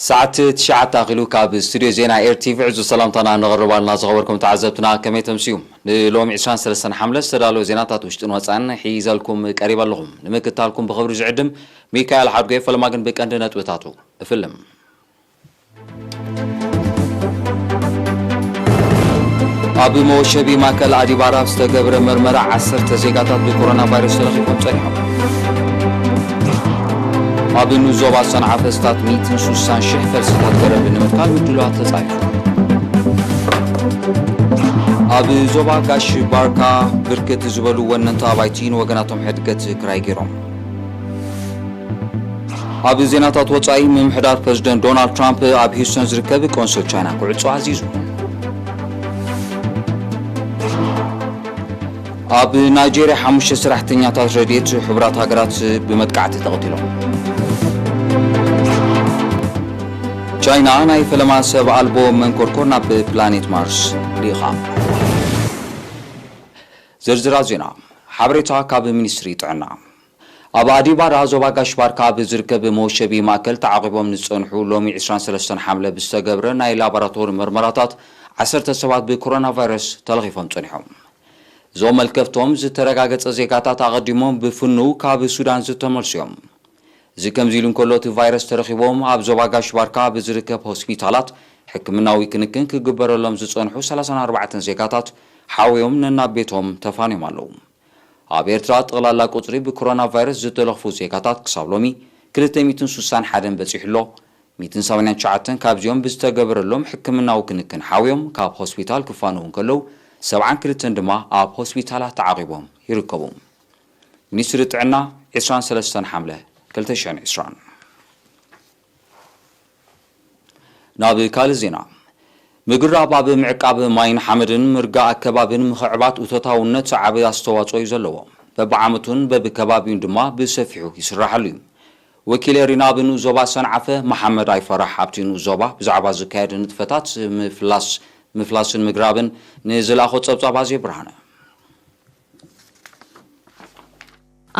ሰዓት ትሽዓተ ኣኺሉ ካብ ስቱድዮ ዜና ኤር ቲቪ ዕዙዝ ሰላምታና ነቕርባልና ዝኸበርኩም ተዓዘብትና ከመይ ተምስዩ? ንሎሚ ዕስራን ሰለስተን ሓምለ ዝተዳለወ ዜናታት ውሽጥን ወፃን ሒዘልኩም ቀሪበ ኣለኹም። ንምክታልኩም ብኽብሪ ዝዕድም ሚካኤል ሓድጎ። ፈለማ ግን ብቀንዲ ነጥብታቱ እፍልም። ኣብ መወሸቢ ማእከል ኣዲባራ ዝተገብረ መርመራ ዓሰርተ ዜጋታት ብኮሮና ቫይረስ ተለኺፎም ጸኒሖም። ኣብ ንዞባ ሰንዓ ፈስታት ሚእትን ሱሳን ሽሕ ፈልስታት ገረብ ንምትካል ምድላዋት ተጻሒፉ። ኣብ ዞባ ጋሽ ባርካ ብርክት ዝበሉ ወነንቲ ኣባይቲ ንወገናቶም ሕድገት ክራይ ገይሮም። ኣብ ዜናታት ወጻኢ፣ ምምሕዳር ፕረዚደንት ዶናልድ ትራምፕ ኣብ ሂውስተን ዝርከብ ቆንስል ቻይና ክዕጾ ኣዚዙ። ኣብ ናይጄርያ ሓሙሽተ ሰራሕተኛታት ረድኤት ሕቡራት ሃገራት ብመጥቃዕቲ ተቐቲሎም። ቻይና ናይ ፈለማ ሰብ ኣልቦ መንኮርኮር ናብ ፕላኔት ማርስ ልኢኻ። ዝርዝራት ዜና። ሓበሬታ ካብ ሚኒስትሪ ጥዕና። ኣብ ኣዲባራ ዞባ ጋሽ ባርካ ኣብ ዝርከብ መወሸቢ ማእከል ተዓቒቦም ንዝጸንሑ ሎሚ ዕስራን ሰለስተን ሓምለ ብዝተገብረ ናይ ላቦራቶሪ መርመራታት ዓሰርተ ሰባት ብኮሮና ቫይረስ ተለኺፎም ጸኒሖም። እዞም መልከፍቶም ዝተረጋገጸ ዜጋታት ኣቐዲሞም ብፍኑው ካብ ሱዳን ዝተመልሱ እዮም። እዚ ከምዚ ኢሉ እንከሎ፣ እቲ ቫይረስ ተረኺቦም ኣብ ዞባ ጋሽ ባርካ ኣብ ዝርከብ ሆስፒታላት ሕክምናዊ ክንክን ክግበረሎም ዝጸንሑ ሰላሳን ኣርባዕተን ዜጋታት ሓውዮም ነናብ ቤቶም ተፋንዮም ኣለዉ። ኣብ ኤርትራ ጠቕላላ ቁጽሪ ብኮሮና ቫይረስ ዝተለኽፉ ዜጋታት ክሳብ ሎሚ ክልተ ሚእትን ሱሳን ሓደን በጺሑ ኣሎ። ሚእትን ሰማንያን ትሽዓተን ካብዚኦም ብዝተገበረሎም ሕክምናዊ ክንክን ሓውዮም ካብ ሆስፒታል ክፋነዉ እንከለዉ፣ ሰብዓን ክልተን ድማ ኣብ ሆስፒታላት ተዓቒቦም ይርከቡ። ሚኒስትሪ ጥዕና፣ ዕስራን ሰለስተን ሓምለ ክልተ ሽሕን ዕስራን። ናብ ካልእ ዜና። ምግራብ ኣብ ምዕቃብ ማይን ሓመድን ምርጋእ ኣከባብን ምኽዕባት እቶታውነት ዓቢ ኣስተዋጽኦ እዩ ዘለዎ። በብዓመቱን በብከባቢኡን ድማ ብሰፊሑ ይስራሓሉ እዩ። ወኪል ኤሪና ኣብ ንኡስ ዞባ ሰንዓፈ መሓመድ ኣይፈራሕ ኣብቲ ንኡስ ዞባ ብዛዕባ ዝካየድ ንጥፈታት ምፍላስ፣ ምፍላስን ምግራብን ንዝለኣኾ ጸብጻብ ኣዜ ብርሃነ።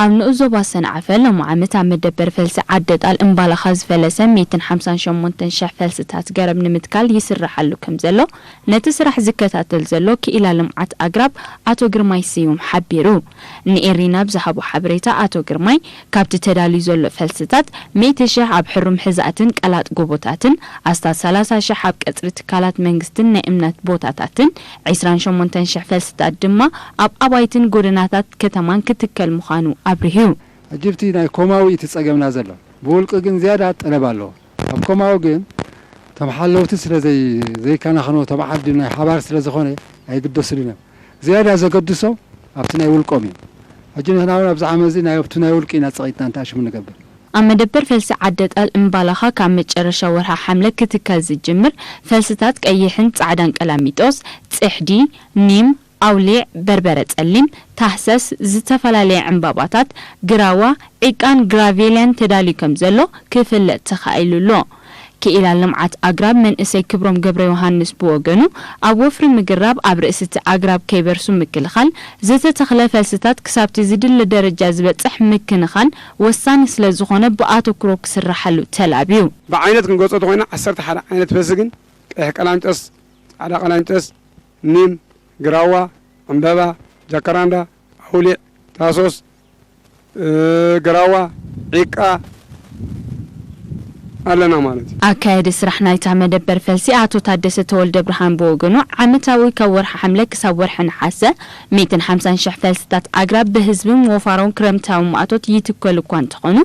ኣብ ንኡስ ዞባ ሰንዓፈ ሎሚ ዓመት ኣብ መደበር ፈልሲ ዓደጣል እምባላኻ ዝፈለሰ ሚእትን ሓምሳን ሸሞንተን ሽሕ ፈልስታት ገረብ ንምትካል ይስራሓሉ ከም ዘሎ ነቲ ስራሕ ዝከታተል ዘሎ ክኢላ ልምዓት ኣግራብ ኣቶ ግርማይ ስዩም ሓቢሩ። ንኤሪና ብዝሃቦ ሓበሬታ ኣቶ ግርማይ፣ ካብቲ ተዳልዩ ዘሎ ፈልስታት ሚእቲ ሽሕ ኣብ ሕሩም ሕዛእትን ቀላጥ ጎቦታትን፣ ኣስታት ሰላሳ ሽሕ ኣብ ቀጽሪ ትካላት መንግስትን ናይ እምነት ቦታታትን፣ ዕስራን ሸሞንተን ሽሕ ፈልስታት ድማ ኣብ ኣባይትን ጎደናታት ከተማን ክትከል ምዃኑ ኣብሪሁ። ሕጂ ኣብቲ ናይ ኮማዊ እቲ ጸገምና ዘሎ፣ ብውልቂ ግን ዝያዳ ጠለብ ኣለዎ። ኣብ ኮማዊ ግን እቶም ሓለውቲ ስለ ዘይ-፣ ዘይከናኸንዎ፣ እቶም ዓዲ ናይ ሓባር ስለ ዝኾነ ኣይግደስሉን እዮም። ዝያዳ ዘገድሶም ኣብቲ ናይ ውልቆም እዩ። ሕጂ ንሕና እውን ኣብዚ ዓመት እዚ ናይ፣ ኣብቲ ናይ ውልቂ ኢና ጸቒጥና እንተኣሽሙ ንገብር። ኣብ መደበር ፈልሲ ዓደጣል እምባላኻ ካብ መጨረሻ ወርሃ ሓምለ ክትከል ዝጅምር ፈልስታት ቀይሕን ጻዕዳን ቀላሚጦስ፣ ጽሕዲ፣ ኒም፣ ኣውሊዕ፣ በርበረ ጸሊም፣ ታህሰስ፣ ዝተፈላለየ ዕምባባታት፣ ግራዋ፣ ዒቃን ግራቬልያን ተዳልዩ ከም ዘሎ ክፍለጥ ተኻኢሉ ኣሎ። ክኢላ ልምዓት ኣግራብ መንእሰይ ክብሮም ገብረ ዮሃንስ ብወገኑ፣ ኣብ ወፍሪ ምግራብ ኣብ ርእሲ እቲ ኣግራብ ከይበርሱ ምክልኻል፣ ዝተተኽለ ፈልስታት ክሳብቲ ዝድለ ደረጃ ዝበጽሕ ምክንኻን ወሳኒ ስለ ዝኾነ ብኣተኩሮ ክስራሓሉ ተላብዩ። ብዓይነት ክንገልጾ እንተኾይና ዓሰርተ ሓደ ዓይነት ፈልሲ ግን ቀይሕ ቀላሚጦስ፣ ጻዕዳ ቀላሚጦስ፣ ኒም፣ ግራዋ፣ ዕምበባ፣ ጃካራንዳ፣ ኣውሊዕ፣ ታሶስ፣ እ፣ ግራዋ፣ ዒቃ ኣለና ማለት እዩ። ኣካያዲ ስራሕ ናይታ መደበር ፈልሲ ኣቶ ታደሰ ተወልደ ብርሃን ብወገኑ፣ ዓመታዊ ካብ ወርሒ ሓምለ ክሳብ ወርሒ ነሓሰ ሚእትን ሓምሳን ሽሕ ፈልስታት ኣግራብ ብህዝብን ወፋሮን ክረምታዊ ማእቶት ይትከሉ እኳ እንተኾኑ፣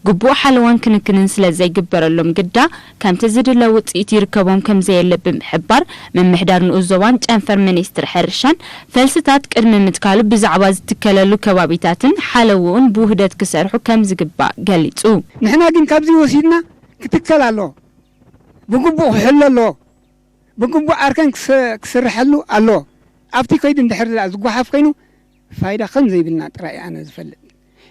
ግቡእ ሓለዋን ክንክንን ስለ ዘይግበረሎም ግዳ ከምቲ ዝድለ ውጽኢት ይርከቦም ከም ዘየለ ብምሕባር፣ ምምሕዳር ንኡስ ዞባን ጨንፈር ሚኒስትሪ ሕርሻን ፈልስታት ቅድሚ ምትካሉ ብዛዕባ ዝትከለሉ ከባቢታትን ሓለውኡን ብውህደት ክሰርሑ ከም ዝግባእ ገሊጹ። ንሕና ግን ካብዚ ወሲድና ክትከል ኣለዎ፣ ብግቡእ ክሕሎ ኣለዎ፣ ብግቡእ ኣርከን ክስ-፣ ክስርሐሉ ኣለዎ። ኣብቲ ከይዱ እንድሕር ደኣ ዝጓሓፍ ኮይኑ ፋይዳ ከም ዘይብልና ጥራይ ኣነ ዝፈልጥ።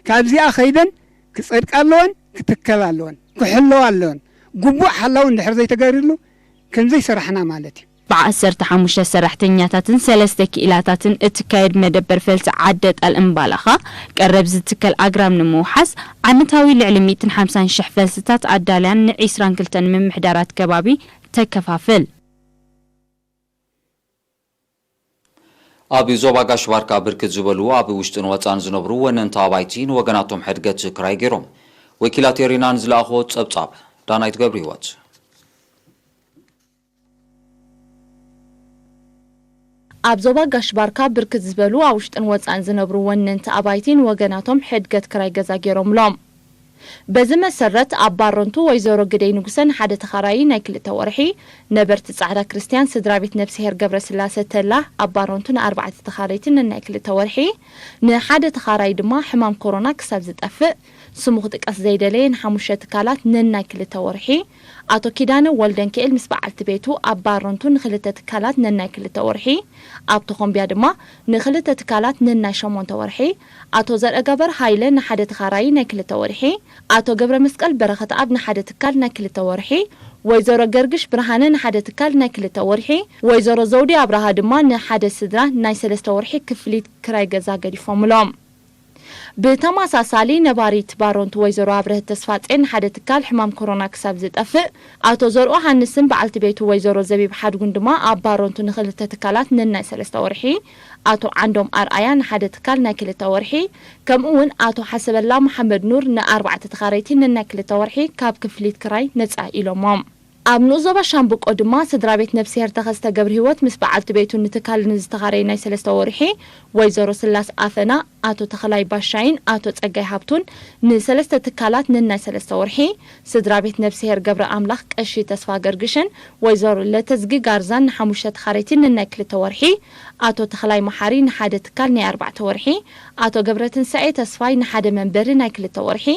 ካብዚኣ ከይደን ክጸድቃ ኣለወን፣ ክትከላ ኣለወን፣ ክሕለዋ ኣለወን። ግቡእ ሓላው እንድሕር ዘይተገይርሉ ከም ዘይሰራሕና ማለት እዩ። ብዓሰርተ ሓሙሽተ ሰራሕተኛታትን ሰለስተ ክኢላታትን እትካየድ መደበር ፈልሲ ዓደ ጣል እምባላኻ፣ ቀረብ ዝትከል ኣግራብ ንምውሓስ ዓመታዊ ልዕሊ ሚእትን ሓምሳን ሽሕ ፈልስታት ኣዳልያን ንዒስራን ክልተን ምምሕዳራት ከባቢ ተከፋፍል። ኣብ ዞባ ጋሽ ባርካ ብርክት ዝበሉ ኣብ ውሽጥን ወፃን ዝነብሩ ወነንቲ ኣባይቲ ንወገናቶም ሕድገት ክራይ ገይሮም። ወኪላት ኤሪናን ዝለኣኾ ጸብጻብ። ዳናይት ገብረ ህይወት። ኣብ ዞባ ጋሽ ባርካ ብርክት ዝበሉ ኣብ ውሽጥን ወፃን ዝነብሩ ወነንቲ ኣባይቲ ንወገናቶም ሕድገት ክራይ ገዛ ገይሮምሎም። በዚ መሰረት ኣብ ባረንቱ ወይዘሮ ግደይ ንጉሰ ንሓደ ተኻራዪ ናይ ክልተ ወርሒ፣ ነበርቲ ጻዕዳ ክርስትያን ስድራ ቤት ነፍስሄር ገብረስላሰ ተላ ኣብ ባረንቱ ንኣርባዕተ ተኻረይቲ ነናይ ክልተ ወርሒ፣ ንሓደ ተኻራዪ ድማ ሕማም ኮሮና ክሳብ ዝጠፍእ ስሙ ክጥቀስ ዘይደለየ ንሓሙሽተ ትካላት ነናይ ክልተ ወርሒ፣ ኣቶ ኪዳነ ወልደንክኤል ምስ በዓልቲ ቤቱ ኣብ ባረንቱ ንክልተ ትካላት ነናይ ክልተ ወርሒ፣ ኣብ ተኾምቢያ ድማ ንክልተ ትካላት ነናይ ሸሞንተ ወርሒ፣ ኣቶ ዘርአጋበር ሃይለ ንሓደ ተኻራዪ ናይ ክልተ ወርሒ፣ ኣቶ ገብረ መስቀል በረኸት ኣብ ንሓደ ትካል ናይ ክልተ ወርሒ፣ ወይዘሮ ገርግሽ ብርሃነ ንሓደ ትካል ናይ ክልተ ወርሒ፣ ወይዘሮ ዘውዲ ኣብርሃ ድማ ንሓደ ስድራ ናይ ሰለስተ ወርሒ ክፍሊት ክራይ ገዛ ገዲፎምሎም። ብተመሳሳሊ ነባሪት ባሮንት ወይዘሮ ኣብረህት ተስፋጼን ንሓደ ትካል ሕማም ኮሮና ክሳብ ዝጠፍእ፣ ኣቶ ዘርኡ ሃንስን በዓልቲ ቤቱ ወይዘሮ ዘቢብ ሓድጉን ድማ ኣብ ባሮንቱ ንክልተ ትካላት ነናይ ሰለስተ ወርሒ፣ ኣቶ ዓንዶም ኣርኣያ ንሓደ ትካል ናይ ክልተ ወርሒ፣ ከምኡ እውን ኣቶ ሓሰበላ መሓመድ ኑር ንኣርባዕተ ተኻረይቲ ነናይ ክልተ ወርሒ ካብ ክፍሊት ክራይ ነጻ ኢሎሞም። ኣብ ንኡስ ዞባ ሻምብቆ ድማ ስድራ ቤት ነፍስሄር ተኸስተ ገብረህይወት ምስ በዓልቲ ቤቱ ንትካል ንዝተኻረየ ናይ ሰለስተ ወርሒ፣ ወይዘሮ ስላስ ኣፈና፣ ኣቶ ተኽላይ ባሻይን ኣቶ ጸጋይ ሃብቱን ንሰለስተ ትካላት ነናይ ሰለስተ ወርሒ፣ ስድራ ቤት ነፍስሄር ገብረ ኣምላኽ ቀሺ ተስፋ ገርግሽን ወይዘሮ ለተዝጊ ጋርዛን ንሓሙሽተ ተኻረይቲ ነናይ ክልተ ወርሒ፣ ኣቶ ተኽላይ መሓሪ ንሓደ ትካል ናይ ኣርባዕተ ወርሒ፣ ኣቶ ገብረትንሳኤ ተስፋይ ንሓደ መንበሪ ናይ ክልተ ወርሒ፣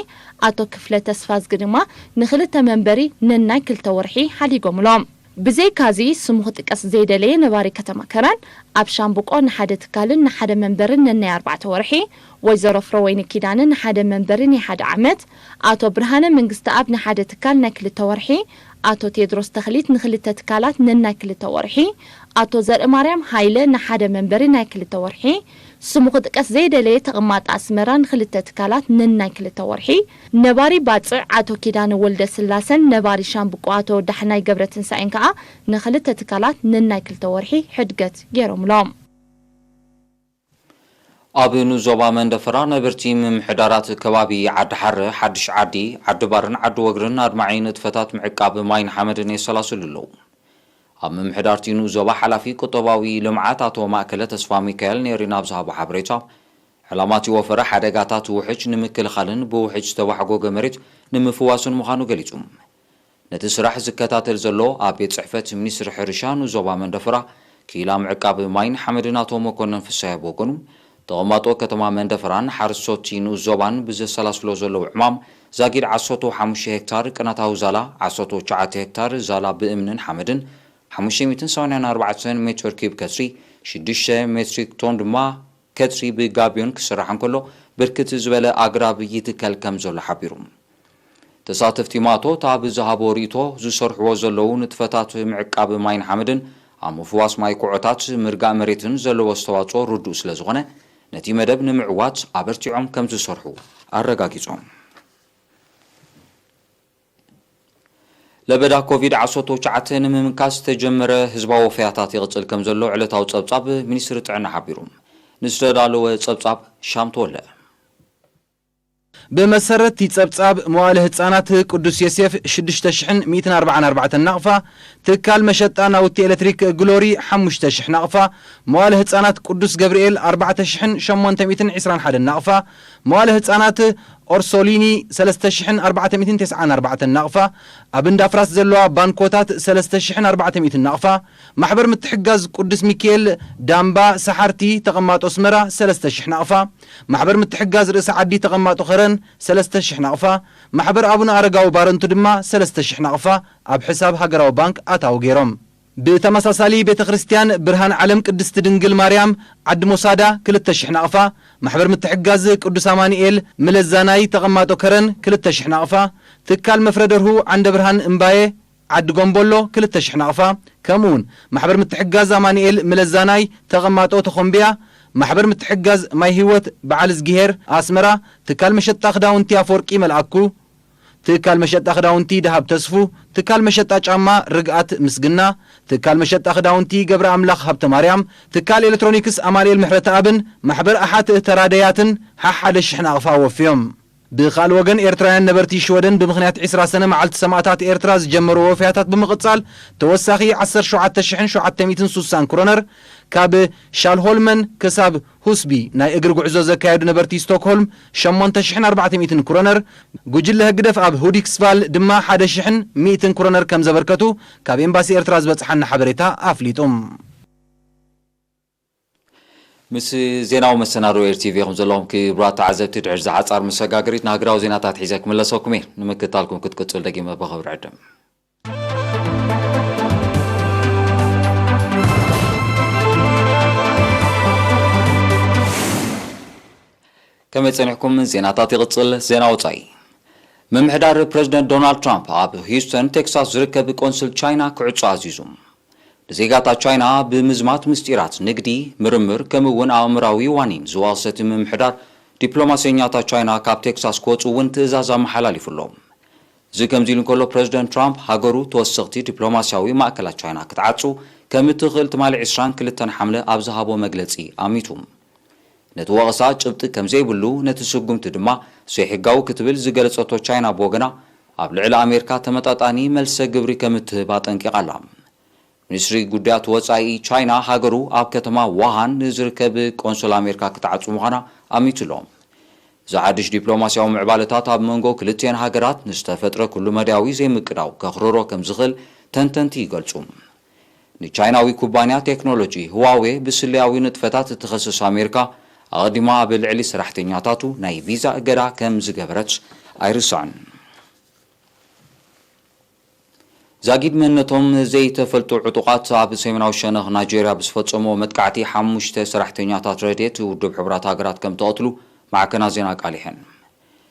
ኣቶ ክፍለ ተስፋዝጊ ድማ ንክልተ መንበሪ ነናይ ክልተ ወርሒ ሓዲጎምሎም። ብዘይካዚ ስሙ ክጥቀስ ዘይደለየ ነባሪ ከተማ ከረን ኣብ ሻምብቆ ንሓደ ትካልን ንሓደ መንበርን ነናይ ኣርባዕተ ወርሒ፣ ወይዘሮ ፍረወይኒ ኪዳነ ንሓደ መንበሪ ናይ ሓደ ዓመት፣ ኣቶ ብርሃነ መንግስተኣብ ንሓደ ትካል ናይ ክልተ ወርሒ፣ ኣቶ ቴድሮስ ተኽሊት ንክልተ ትካላት ነናይ ክልተ ወርሒ፣ ኣቶ ዘርእማርያም ሃይለ ንሓደ መንበሪ ናይ ክልተ ወርሒ፣ ስሙ ክጥቀስ ዘይደለየ ተቐማጢ ኣስመራ ንክልተ ትካላት ነናይ ክልተ ወርሒ፣ ነባሪ ባጽዕ ኣቶ ኪዳነ ወልደ ስላሰን ነባሪ ሻምብቆ ኣቶ ዳሕናይ ገብረ ትንሳኤን ከኣ ንክልተ ትካላት ነናይ ክልተ ወርሒ ሕድገት ገይሮምሎም። ኣብ ንኡስ ዞባ መንደፈራ ነበርቲ ምምሕዳራት ከባቢ ዓዲ ሓረ፣ ሓድሽ ዓዲ፣ ዓዲ ባርን ዓዲ ወግርን ኣድማዒ ንጥፈታት ምዕቃብ ማይን ሓመድን የሰላስሉ ኣለዉ። ኣብ ምምሕዳር እቲ ንኡስ ዞባ ሓላፊ ቁጠባዊ ልምዓት ኣቶ ማእከለ ተስፋ ሚካኤል ንኤሪና ኣብ ዝሃቦ ሓበሬታ፣ ዕላማ እቲ ወፈራ ሓደጋታት ውሕጅ ንምክልኻልን ብውሕጅ ዝተባሕጎገ መሬት ንምፍዋስን ምዃኑ ገሊጹ። ነቲ ስራሕ ዝከታተል ዘሎ ኣብ ቤት ጽሕፈት ሚኒስትሪ ሕርሻ ንኡስ ዞባ መንደፈራ ክኢላ ምዕቃብ ማይን ሓመድን ኣቶ መኮነን ፍስሃየ ብወገኑ፣ ተቐማጦ ከተማ መንደፈራን ሓረስቶት ንኡስ ዞባን ብዘሰላስሎ ዘለዉ ዕማም ዛጊድ ዓሰርተ ሓሙሽተ ሄክታር ቅናታዊ ዛላ፣ ዓሰርተ ትሽዓተ ሄክታር ዛላ ብእምንን ሓመድን፣ ሓሙሽተ ሚእትን ሰማንያን ኣርባዕተን ሜትር ኪዩብ ከትሪ፣ ሽዱሽተ ሜትሪክ ቶን ድማ ከትሪ ብጋቢዮን ክስራሕ እንከሎ፣ ብርክት ዝበለ ኣግራብ ይትከል ከም ዘሎ ሓቢሩ። ተሳተፍቲ ማእቶት ኣብ ዝሃቦ ርእይቶ፣ ዝሰርሕዎ ዘለዉ ንጥፈታት ምዕቃብ ማይን ሓመድን ኣብ ምፍዋስ ማይ ኩዖታት ምርጋእ መሬትን ዘለዎ ኣስተዋጽኦ ርዱእ ስለ ዝኾነ፣ ነቲ መደብ ንምዕዋት ኣበርቲዖም ከም ዝሰርሑ ኣረጋጊጾም። ለበዳ ኮቪድ ዓሰርተ ትሽዓተ ንምምካት ዝተጀመረ ህዝባዊ ወፈያታት ይቕጽል ከም ዘሎ ዕለታዊ ጸብጻብ ሚኒስትሪ ጥዕና ሓቢሩ። ንዝተዳለወ ጸብጻብ ሻም ተወለ። ብመሰረት እቲ ጸብጻብ፣ መዋለ ህጻናት ቅዱስ ዮሴፍ ሽዱሽተ ሽሕን ሚእትን ኣርባዓን ኣርባዕተን ናቕፋ፣ ትካል መሸጣ ናውቲ ኤሌክትሪክ ግሎሪ ሓሙሽተ ሽሕ ናቕፋ፣ መዋለ ህጻናት ቅዱስ ገብርኤል ኣርባዕተ ሽሕን ሸሞንተ ሚእትን ዕስራን ሓደን ናቕፋ፣ መዋለ ህጻናት ኦርሶሊኒ ሰለስተ ሽሕን ኣርባዕተ ሚእትን ተስዓን ኣርባዕተን ናቕፋ፣ ኣብ እንዳ ፍራስ ዘለዋ ባንኮታት ሰለስተ ሽሕን ኣርባዕተ ሚእትን ናቕፋ፣ ማሕበር ምትሕጋዝ ቅዱስ ሚካኤል ዳምባ ሰሓርቲ ተቐማጦ ኣስመራ ሰለስተ ሽሕ ናቕፋ፣ ማሕበር ምትሕጋዝ ርእሲ ዓዲ ተቐማጦ ከረን ሰለስተ ሽሕ ናቕፋ፣ ማሕበር ኣቡነ ኣረጋዊ ባረንቱ ድማ ሰለስተ ሽሕ ናቕፋ ኣብ ሕሳብ ሃገራዊ ባንክ ኣታዊ ገይሮም። ብተመሳሳሊ ቤተ ክርስቲያን ብርሃን ዓለም ቅድስቲ ድንግል ማርያም ዓዲ ሞሳዳ ክልተ ሽሕ ናቕፋ፣ ማሕበር ምትሕጋዝ ቅዱስ ኣማኑኤል ምለዛናይ ተቐማጦ ከረን ክልተ ሽሕ ናቕፋ፣ ትካል መፍረ ደርሁ ዓንደ ብርሃን እምባየ ዓዲ ጎምቦሎ ክልተ ሽሕ ናቕፋ፣ ከምኡውን ማሕበር ምትሕግጋዝ ኣማኑኤል ምለዛናይ ተቐማጦ ተኾምቢያ፣ ማሕበር ምትሕግጋዝ ማይ ህይወት በዓል እዝግሄር ኣስመራ፣ ትካል መሸጣ ክዳውንቲ ኣፈወርቂ መልኣኩ፣ ትካል መሸጣ ክዳውንቲ ደሃብ ተስፉ፣ ትካል መሸጣ ጫማ ርግኣት ምስግና፣ ትካል መሸጣ ክዳውንቲ ገብረ ኣምላኽ ሃብተ ማርያም፣ ትካል ኤሌክትሮኒክስ ኣማኑኤል ምሕረተኣብን ማሕበር ኣሓትእ ተራደያትን ሓሓደ ሽሕ ናቕፋ ወፍዮም። ብኻልእ ወገን፣ ኤርትራውያን ነበርቲ ሽወደን ብምኽንያት ዕስራ ሰነ መዓልቲ ሰማእታት ኤርትራ ዝጀመርዎ ወፍያታት ብምቕጻል፣ ተወሳኺ ዓሰርተ ሸውዓተ ሽሕን ሸውዓተ ሚእትን ሱሳን ክሮነር፣ ካብ ሻልሆልመን ክሳብ ሁስቢ ናይ እግሪ ጉዕዞ ዘካየዱ ነበርቲ ስቶክሆልም፣ ሸሞንተ ሽሕን ኣርባዕተ ሚእትን ክሮነር፣ ጉጅለ ህግደፍ ኣብ ሁዲክስቫል ድማ ሓደ ሽሕን ሚእትን ክሮነር ከም ዘበርከቱ ካብ ኤምባሲ ኤርትራ ዝበጽሓና ሓበሬታ ኣፍሊጡ። ምስ ዜናዊ መሰናድኦ ኤር ቲቪ ኢኹም ዘለኹም ክቡራት ተዓዘብቲ። ድሕሪ ዝሓጻር መሰጋገሪት ንሃገራዊ ዜናታት ሒዘ ክምለሰኩም እየ። ንምክትታልኩም ክትቅጽሉ ደጊመ ብኽብሪ ዕድም። ከመይ ጸኒሕኩም? ዜናታት ይቕጽል። ዜና ወጻኢ። ምምሕዳር ፕረዚደንት ዶናልድ ትራምፕ ኣብ ሂውስተን ቴክሳስ ዝርከብ ቆንስል ቻይና ክዕጾ ኣዚዙ። ንዜጋታት ቻይና ብምዝማት ምስጢራት ንግዲ፣ ምርምር፣ ከምኡ እውን ኣእምራዊ ዋኒን ዝወቕሰ እቲ ምምሕዳር፣ ዲፕሎማሰኛታት ቻይና ካብ ቴክሳስ ክወጹ እውን ትእዛዝ ኣመሓላሊፉ ኣሎ። እዚ ከምዚ ኢሉ እንከሎ፣ ፕረዚደንት ትራምፕ ሃገሩ ተወሰኽቲ ዲፕሎማስያዊ ማእከላት ቻይና ክትዓጹ ከም እትኽእል ትማሊ ዕስራን ክልተን ሓምለ ኣብ ዝሃቦ መግለጺ ኣሚቱ። ነቲ ወቐሳ ጭብጢ ከም ዘይብሉ፣ ነቲ ስጉምቲ ድማ ዘይሕጋዊ ክትብል ዝገለጸቶ ቻይና ብወገና፣ ኣብ ልዕሊ ኣሜሪካ ተመጣጣኒ መልሰ ግብሪ ከም እትህብ ኣጠንቂቓ ኣላ። ሚኒስትሪ ጉዳያት ወጻኢ ቻይና፣ ሃገሩ ኣብ ከተማ ዋሃን ንዝርከብ ቆንስል ኣሜሪካ ክትዓጹ ምዃና ኣሚቱ ኣሎ። እዚ ሓድሽ ዲፕሎማስያዊ ምዕባለታት ኣብ መንጎ ክልቲኤን ሃገራት ንዝተፈጥረ ኩሉ መዳያዊ ዘይምቅዳው ከኽርሮ ከም ዝኽእል ተንተንቲ ይገልጹ። ንቻይናዊ ኩባንያ ቴክኖሎጂ ህዋዌ ብስለያዊ ንጥፈታት እትኸስስ ኣሜሪካ፣ ኣቐዲማ ኣብ ልዕሊ ሰራሕተኛታቱ ናይ ቪዛ እገዳ ከም ዝገበረት ኣይርስዕን። ዛጊድ መንነቶም ዘይተፈልጡ ዕጡቓት ኣብ ሰሜናዊ ሸነኽ ናይጄርያ ብዝፈጸምዎ መጥቃዕቲ፣ ሓሙሽተ ሰራሕተኛታት ረድኤት ውድብ ሕቡራት ሃገራት ከም ተቐትሉ ማዕከናት ዜና ኣቃሊሐን።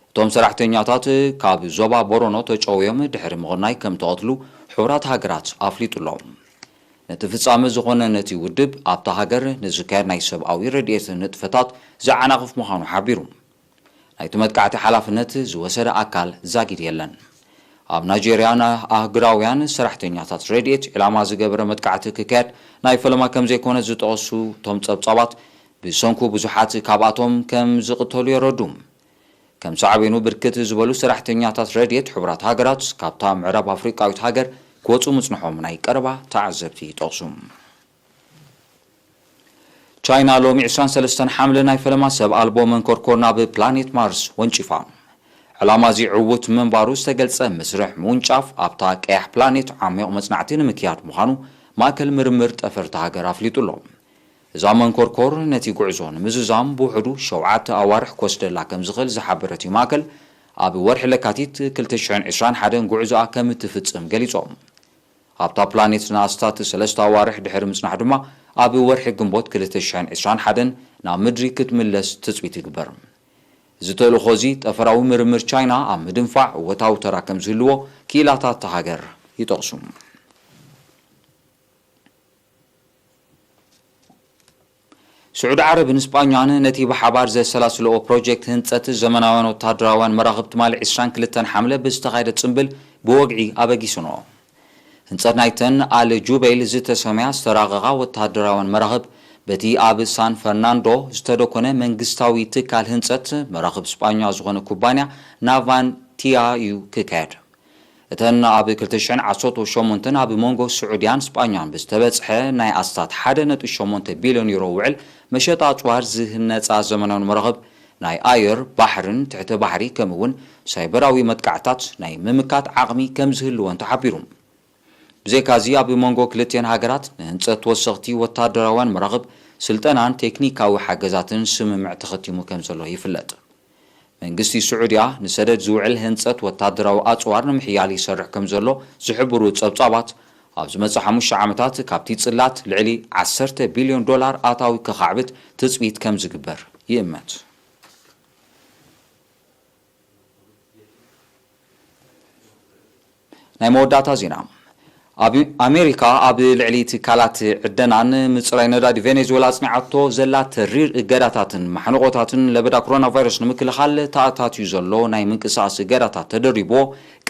እቶም ሰራሕተኛታት ካብ ዞባ ቦሮኖ ተጨውዮም ድሕሪ ምቕናይ ከም ተቐትሉ ሕቡራት ሃገራት ኣፍሊጡ ኣሎ። ነቲ ፍጻመ ዝኾነ ነቲ ውድብ ኣብታ ሃገር ንዝካየድ ናይ ሰብኣዊ ረድኤት ንጥፈታት ዝዓናቕፍ ምዃኑ ሓቢሩ። ናይቲ መጥቃዕቲ ሓላፍነት ዝወሰደ ኣካል ዛጊድ የለን። ኣብ ናይጄርያ ንኣህጉራውያን ሰራሕተኛታት ረድኤት ዕላማ ዝገበረ መጥቃዕቲ ክካየድ ናይ ፈለማ ከም ዘይኮነ ዝጠቐሱ እቶም ጸብጻባት፣ ብሰንኩ ብዙሓት ካብኣቶም ከም ዝቕተሉ የረዱ። ከም ሳዕቤኑ ብርክት ዝበሉ ሰራሕተኛታት ረድኤት ሕቡራት ሃገራት ካብታ ምዕራብ ኣፍሪቃዊት ሃገር ክወጹ ምጽንሖም ናይ ቀረባ ተዓዘብቲ ይጠቕሱ። ቻይና ሎሚ ዕስራን ሰለስተን ሓምለ ናይ ፈለማ ሰብ ኣልቦ መንኮርኮር ናብ ፕላኔት ማርስ ወንጪፋ። ዕላማ እዚ ዕዉት ምንባሩ ዝተገልጸ መስርሕ ምውንጫፍ ኣብታ ቀያሕ ፕላኔት ዓሚቕ መጽናዕቲ ንምክያድ ምዃኑ ማእከል ምርምር ጠፈር እታ ሃገር ኣፍሊጡ ኣሎ። እዛ መንኮርኮር ነቲ ጉዕዞ ንምዝዛም ብውሕዱ ሸውዓተ ኣዋርሕ ክወስደላ ከም ዝኽእል ዝሓበረ እቲ ማእከል፣ ኣብ ወርሒ ለካቲት ክልተ ሽሕን ዕስራን ሓደን ጉዕዞኣ ከም እትፍጽም ገሊጾም። ኣብታ ፕላኔት ንኣስታት ሰለስተ ኣዋርሕ ድሕሪ ምጽናሕ ድማ፣ ኣብ ወርሒ ግንቦት ክልተ ሽሕን ዕስራን ሓደን ናብ ምድሪ ክትምለስ ትጽቢት ይግበር። እዚ ተልእኾ እዚ፣ ጠፈራዊ ምርምር ቻይና ኣብ ምድንፋዕ እወታዊ ተራ ከም ዝህልዎ ክኢላታት እታ ሃገር ይጠቕሱ። ስዑዲ ዓረብን ስጳኛን ነቲ ብሓባር ዘሰላስልኦ ፕሮጀክት ህንጸት ዘመናውያን ወተሃደራውያን መራኽብ ትማሊ ዕስራን ክልተን ሓምለ ብዝተኻየደ ጽምብል ብወግዒ ኣበጊስንኦ። ህንጸት ናይተን ኣል ጁበይል ዝተሰምያ ዝተራቐቓ ወተሃደራውያን መራኽብ በቲ ኣብ ሳን ፈርናንዶ ዝተደኮነ መንግስታዊ ትካል ህንጸት መራኽብ ስጳኛ ዝኾነ ኩባንያ ናቫንቲያ እዩ ክካየድ። እተን ኣብ ክልተ ሽሕን ዓሰርተ ሸሞንተን ኣብ መንጎ ስዑድያን ስጳኛን ብዝተበጽሐ ናይ ኣስታት ሓደ ነጥቢ ሸሞንተ ቢልዮን ዩሮ ውዕል መሸጣ ኣጽዋር ዝህነጻ ዘመናዊ መራኽብ ናይ ኣየር፣ ባሕርን ትሕተ ባሕሪ፣ ከምኡ እውን ሳይበራዊ መጥቃዕታት ናይ ምምካት ዓቕሚ ከም ዝህልወን ተሓቢሩ። ብዘይካዚ፣ ኣብ መንጎ ክልቲኤን ሃገራት ንህንጸት ተወሰኽቲ ወታደራውያን መራኽብ ስልጠናን ቴክኒካዊ ሓገዛትን ስምምዕ ተኸቲሙ ከም ዘሎ ይፍለጥ። መንግስቲ ስዑድያ ንሰደድ ዝውዕል ህንጸት ወታደራዊ ኣጽዋር ንምሕያል ይሰርሕ ከም ዘሎ ዝሕብሩ ጸብጻባት፣ ኣብ ዝመጽእ ሓሙሽተ ዓመታት ካብቲ ጽላት ልዕሊ ዓሰርተ ቢልዮን ዶላር ኣታዊ ከኻዕብት ትጽቢት ከም ዝግበር ይእመት። ናይ መወዳእታ ዜና። ኣብ ኣሜሪካ ኣብ ልዕሊ ትካላት ዕደናን ምፅራይ ነዳዲ ቬኔዙዌላ ኣፅኒዓቶ ዘላ ተሪር እገዳታትን ማሕንቆታትን ለበዳ ኮሮና ቫይረስ ንምክልኻል ተኣታትዩ ዘሎ ናይ ምንቅስቃስ እገዳታት ተደሪቦ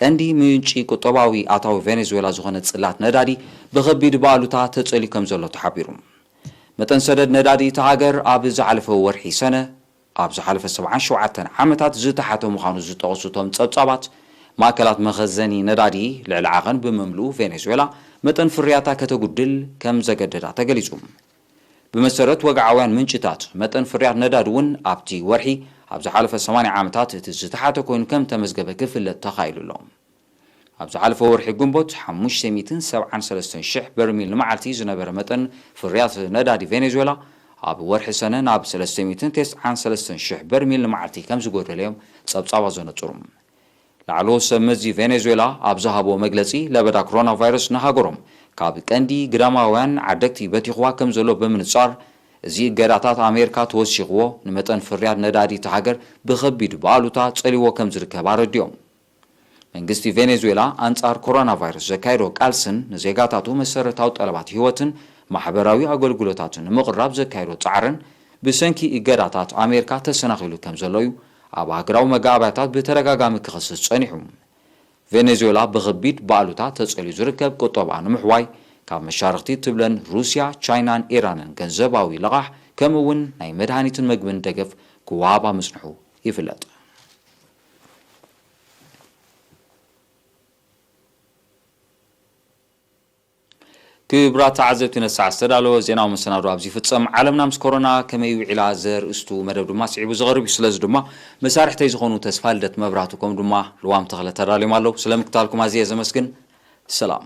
ቀንዲ ምንጪ ቁጠባዊ ኣታዊ ቬኔዙዌላ ዝኾነ ፅላት ነዳዲ ብኸቢድ ብኣሉታ ተፀልዩ ከም ዘሎ ተሓቢሩ። መጠን ሰደድ ነዳዲ እታ ሃገር ኣብ ዝሓለፈ ወርሒ ሰነ ኣብ ዝሓለፈ ሰብዓን ሸውዓተን ዓመታት ዝተሓተ ምዃኑ ዝጠቐሱ እቶም ጸብጻባት፣ ማእከላት መኸዘኒ ነዳዲ ልዕሊ ዓቐን ብምምልኡ ቬኔዙዌላ መጠን ፍርያታ ከተጉድል ከም ዘገደዳ ተገሊጹ። ብመሰረት ወግዓውያን ምንጭታት፣ መጠን ፍርያት ነዳዲ እውን ኣብቲ ወርሒ ኣብ ዝሓለፈ ሰማንያ ዓመታት እቲ ዝተሓተ ኮይኑ ከም ተመዝገበ ክፍለጥ ተኻኢሉ ኣሎ። ኣብ ዝሓለፈ ወርሒ ግንቦት ሓሙሽተ ሚእትን ሰብዓን ሰለስተን ሽሕ በርሚል ንመዓልቲ ዝነበረ መጠን ፍርያት ነዳዲ ቬኔዙዌላ ኣብ ወርሒ ሰነ ናብ ሰለስተ ሚእትን ተስዓን ሰለስተን ሽሕ በርሚል ንመዓልቲ ከም ዝጎደለ እዮም ጸብጻባት ዘነጽሩ። ላዕለዎት ሰብ መዚ ቬኔዙዌላ ኣብ ዝሃብዎ መግለጺ፣ ለበዳ ኮሮና ቫይረስ ንሃገሮም ካብ ቀንዲ ግዳማውያን ዓደግቲ በቲኽዋ ከም ዘሎ ብምንጻር፣ እዚ እገዳታት ኣሜሪካ ተወሲኽዎ ንመጠን ፍርያት ነዳዲ እታ ሃገር ብኸቢድ ብኣሉታ ጸልይዎ ከም ዝርከብ ኣረዲኦም። መንግስቲ ቬኔዙዌላ ኣንጻር ኮሮና ቫይረስ ዘካየዶ ቃልስን ንዜጋታቱ መሰረታዊ ጠለባት ህይወትን ማሕበራዊ ኣገልግሎታትን ንምቕራብ ዘካየዶ ጻዕርን ብሰንኪ እገዳታት ኣሜሪካ ተሰናኺሉ ከም ዘሎ እዩ ኣብ ሃገራዊ መጋባእያታት ብተደጋጋሚ ክኸስስ ጸኒሑ። ቬኔዙዌላ ብኸቢድ ብኣሉታ ተጸልዩ ዝርከብ ቁጠባ ንምሕዋይ ካብ መሻርኽቲ ትብለን ሩስያ፣ ቻይናን ኢራንን ገንዘባዊ ልቓሕ ከምኡ እውን ናይ መድሃኒትን መግብን ደገፍ ክወሃባ ምጽንሑ ይፍለጥ። ክቡራት ተዓዘብቲ፣ ነቲ ሰዓት ዝተዳለወ ዜናዊ መሰናዶ ኣብዚ ይፍጸም። ዓለምና ምስ ኮሮና ከመይ ውዒላ ዘርእስቱ መደብ ድማ ስዒቡ ዝቐርብ እዩ። ስለዚ ድማ መሳርሕተይ ዝኾኑ ተስፋ ልደት መብራህቱ ከምኡ ድማ ልዋም ተኽለ ተዳልዮም ኣለዉ። ስለ ምክታልኩም ኣዝየ ዘመስግን። ሰላም።